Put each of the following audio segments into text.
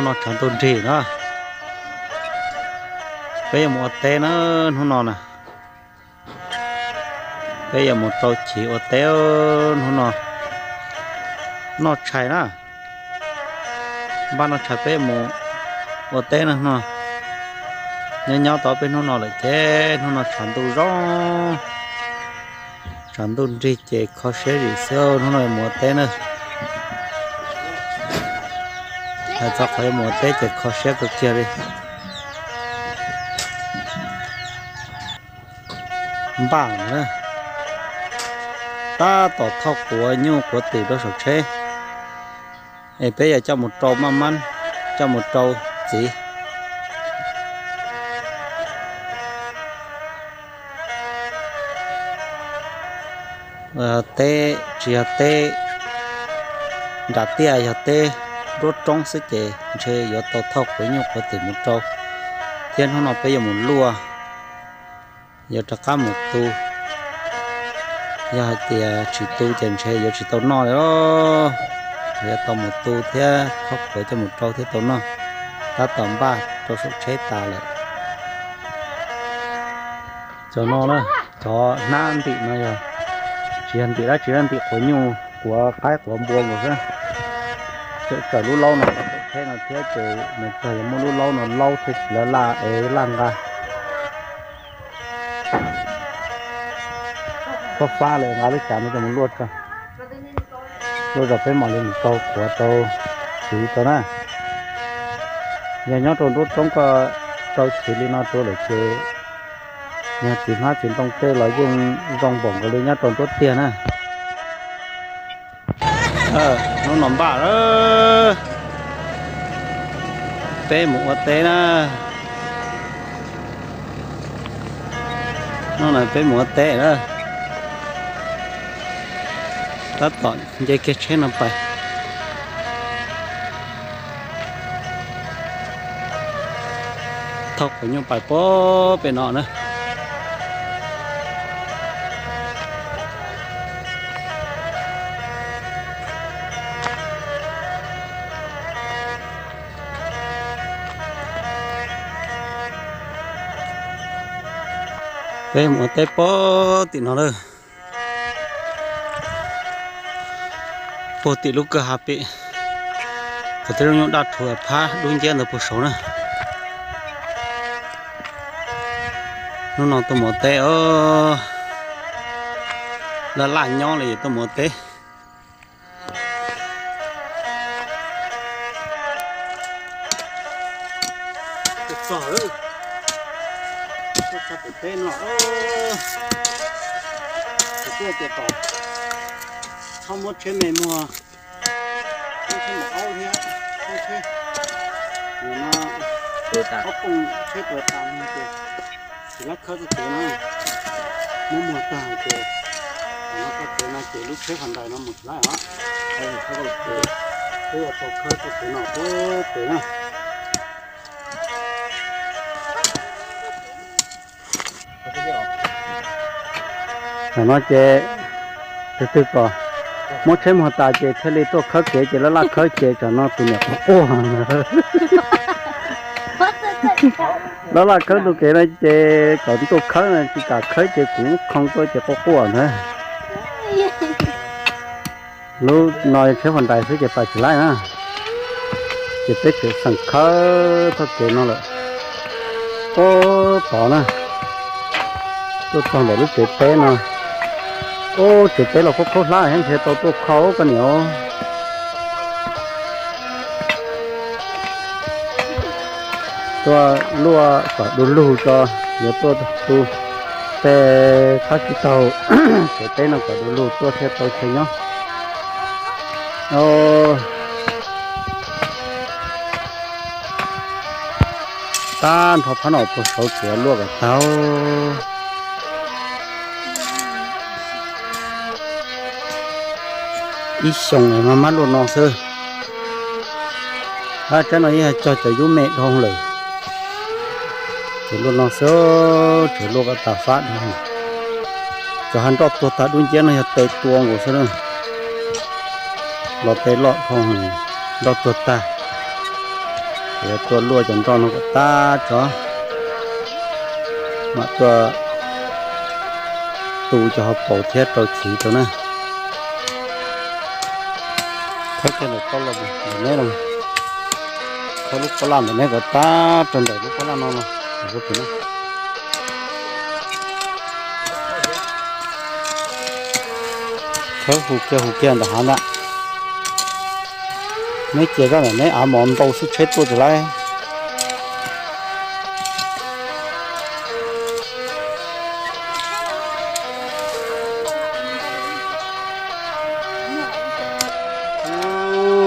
Noj tshav ntuj nrig na, peb yuav mus ua teb na hnub no na. Peb yuav mus rau chiv ua teb hnub no, noj tshais na. Npaj noj tshais peb mus ua teb no no. Nyob nyob tau peb hnub no lawm ces hnub no tshav ntuj zoo, tshav ntuj nrig ces kho siab zim xwb, hnub no yuav mus ua teb na. Hais txog qhov yuav mus ua teb ces kho siab kawg kiag li. Npaj na, tab tom thauj quav nyuj quav twm rau saum tsheb, es peb yuav coj mus rau maj mab, coj mus rau txiv. Teb tsis yog teb nram tiaj, yog teb nruab roob xwb ces ntshe yuav tau thauj quav nyuj quav twm mus rau, thiab hnub no peb yuav mus luaj, yuav rov qab mus tu. Yog hais tias tsis tu ces ntshe yuav tsis tau noj li os. Yuav tau mus tu thiab thauj quav coj mus rau thiab tau noj. Tab tom npaj rau saum tsheb tas lawm. Cov no na, cov hnab ntim no yog tsis yog ntim dab tsi, ntim quav nyuj, quav qaib quav npua nkaus xwb. Tseem kawm lub laub no, tsheb no thiab ces nws txog yuav muab lub laub no laub thiaj tsis laj laj es laj nqa. Fab fab lawm, nqa lub cav no coj mus luaj tso. Luaj zog peb mam li mus rau quav rau txiv rau na. Yog nyob rau nruab roob koj rau txiv li no rau lawm ces yog txiv hmab txiv ntoo tej los yeej zoo npaum nkaus li nyob rau nruab tiag na. Hnub no npaj, peb mus ua teb na. Hnub no peb mus ua teb na. Tab tom nce kiag tsheb no pais. Thauj quav nyuj pais puag pem no na. Peb mus ua teb puag tim no lawm. Puag tim lub kwj ha pem, kom tej lub nyuj daj rhuv phab dub nciab ntawd puag saud na. Hnub no tuaj mus ua teb os, laj laj nyob li tuaj mus ua teb. Txog lawm, txog pem teb no, kuv twb hais tias kom txhob muab tsheb me muag, muab tsheb mus aub thiab, muab tsheb no, ob kooj tsheb tuag tas no ces tsis lab khawb txoj kev no, muab muag tag ces, no txoj kev no ces lub tsheb Hyundai no mus tsis laib os. Peb yuav tau khawb txoj kev no puag pem na. Tam no ces tus twg kom muab tsheb muag tas ces thiaj li tuaj khawb kev ces laj laj khawb ces tsam no tus niam quaj quaj. Laj laj khawb tus kev no ces kom tuaj khawb no tsis kam khawb ces kuv khoo tuaj ces quaj quaj ntag. Lub no tsheb Hyundai xwb ces pais tsis laib na. Ces peb tseem xeem khawb txoj kev no lawm. Ub tod na, tuaj txog ntawm lub tsev teb no. Ub tsev teb los khaub khaub hlab thiab ntshe tau tuaj kho koj niam. Tuaj luaj kom du lug tso, yuav tuaj tu tej qab tsib taug tsev teb no kom du lug tuaj thiaj tau chaw nyob. Tag nrho phab no puag saud tsuav luaj kom tag. Ib xyoos mas mab luaj no xwb. Hab tsab no yeej cog cov yub me dhau lawm. Ces luaj no xwb, tseem luaj kom tas fab dhau. Cov hav nroj tuag tag dub nciab no yog tes tua nkaus xwb na. Los tes loj dhau, nroj tuag tag. Yuav tuaj luaj cov nroj no kom tag tso, mam tuaj tu cov hauv paus thiab rau chiv rau na. Khawb kiag ntawm pob laj ntawm neb los, khawb lub pob laj ntawm neb kom tag rau ntawm lub pob laj no los. Khawb hu kiag hu kiag ntawm hav ntag. Neb cia zaj ntawm neb av mov ntau xwb tsheb tuaj tsis laib.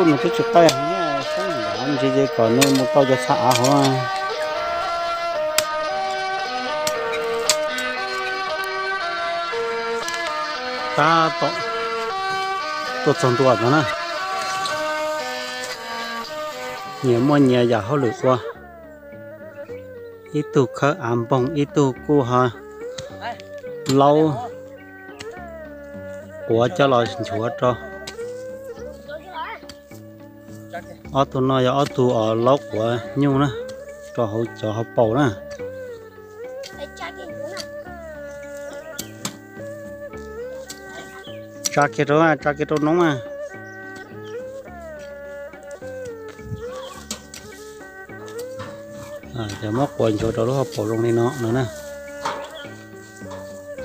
Nws twb tsis qaij heev, ntsis ces kom nws mus tau cov txha av hauv. Tab tom tuaj txog ntua no na. Nyias muaj nyias yam hauj lwm ua. Ib tug khawb av npoog, ib tug kuj ho laub quav coj los nchuav rau. Ob tug no yog ob tug uas laub quav nyuj na, rau hauv cov hauv paus na. Tsa kiag rau, tsa kiag rau noob mas. Ces muab quav nchuav rau lub hauv paus zoo li no no na.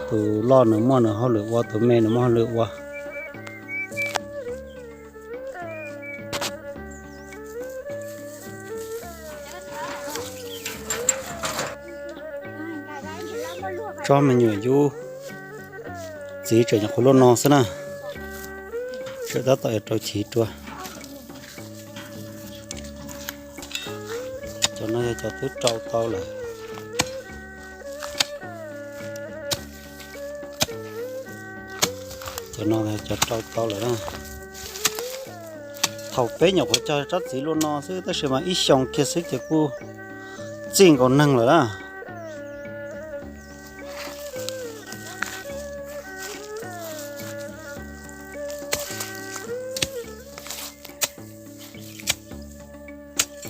Tus loj nws muaj nws hauj lwm ua, tus me nws muaj hauj lwm ua. Tsob me nyuam yub txiv tseem nyuam qhuav luaj no xwb na, tseem tab tom yuav rau chiv dua. Cov no yog cov twb rau tau lawm. Cov no cov rau tau lawm na. Thaum peb nyuam qhuav cog tsob txiv luaj no xwb tab sis mas ib xyoo kiag xwb ces kuj txij nkaus neeg lawm na.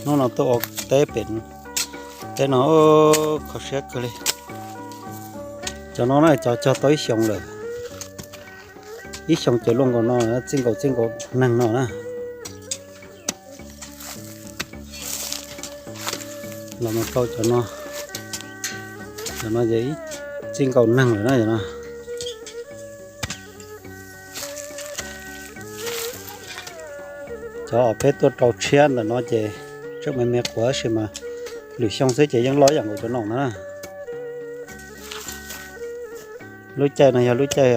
Hnub no tuaj ua teb pem teb no kho siab kawg li. Cov no na cov cog tau ib xyoos lawm, ib xyoos ces luaj nkaus no, txij nkaus txij nkaus neeg no na. Los mus rau cov no, cov no ces txij nkaus neeg lawm na cov no. Cov uas peb tuaj rau tshiab ntawm no ces tseem me me quav tab sis mas lwm xyoo xwb ces yeej loj ib yam nkaus cov no na. Lub caij no yog lub caij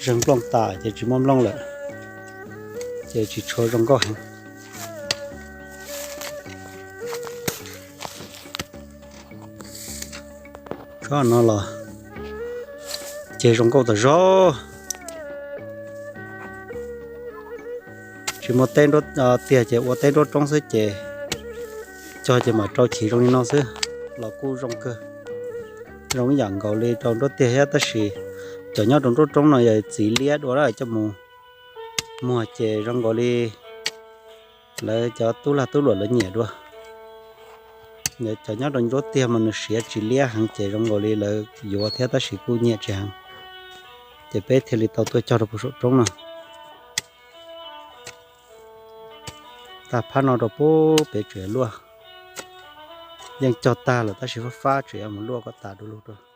zeeg nplooj tas ces tsis muaj nplooj lawm, ces tsis tshua zoo nkauj heev. Tsob no los ces zoo nkauj tas zog. Tsis muaj teb nruab tiag ces ua teb nruab roob xwb ces cog ces mam rau chiv zoo li no xwb los kuj zoo kawg. Zoo ib yam nkaus li rau nruab tiag thiab tab sis cov nyob rau nruab roob no yog txiv liab dua coj mus muag ces zoo nkaus li lawv cov tub lag tub luam lawv nyiam dua. Cov nyob rau nruab tiag mas nws siav tsis liab heev ces zoo nkaus li lawv yuav thiab tab sis kuj nyiam tsis heev. Ces peb thiaj li tau tuaj cog rau puag saum roob no. Tag phab no rau puag pem tseem luaj, yeej cog tag lawm tab sis fab fab tseem yuav mus luaj kom tas du lug rau.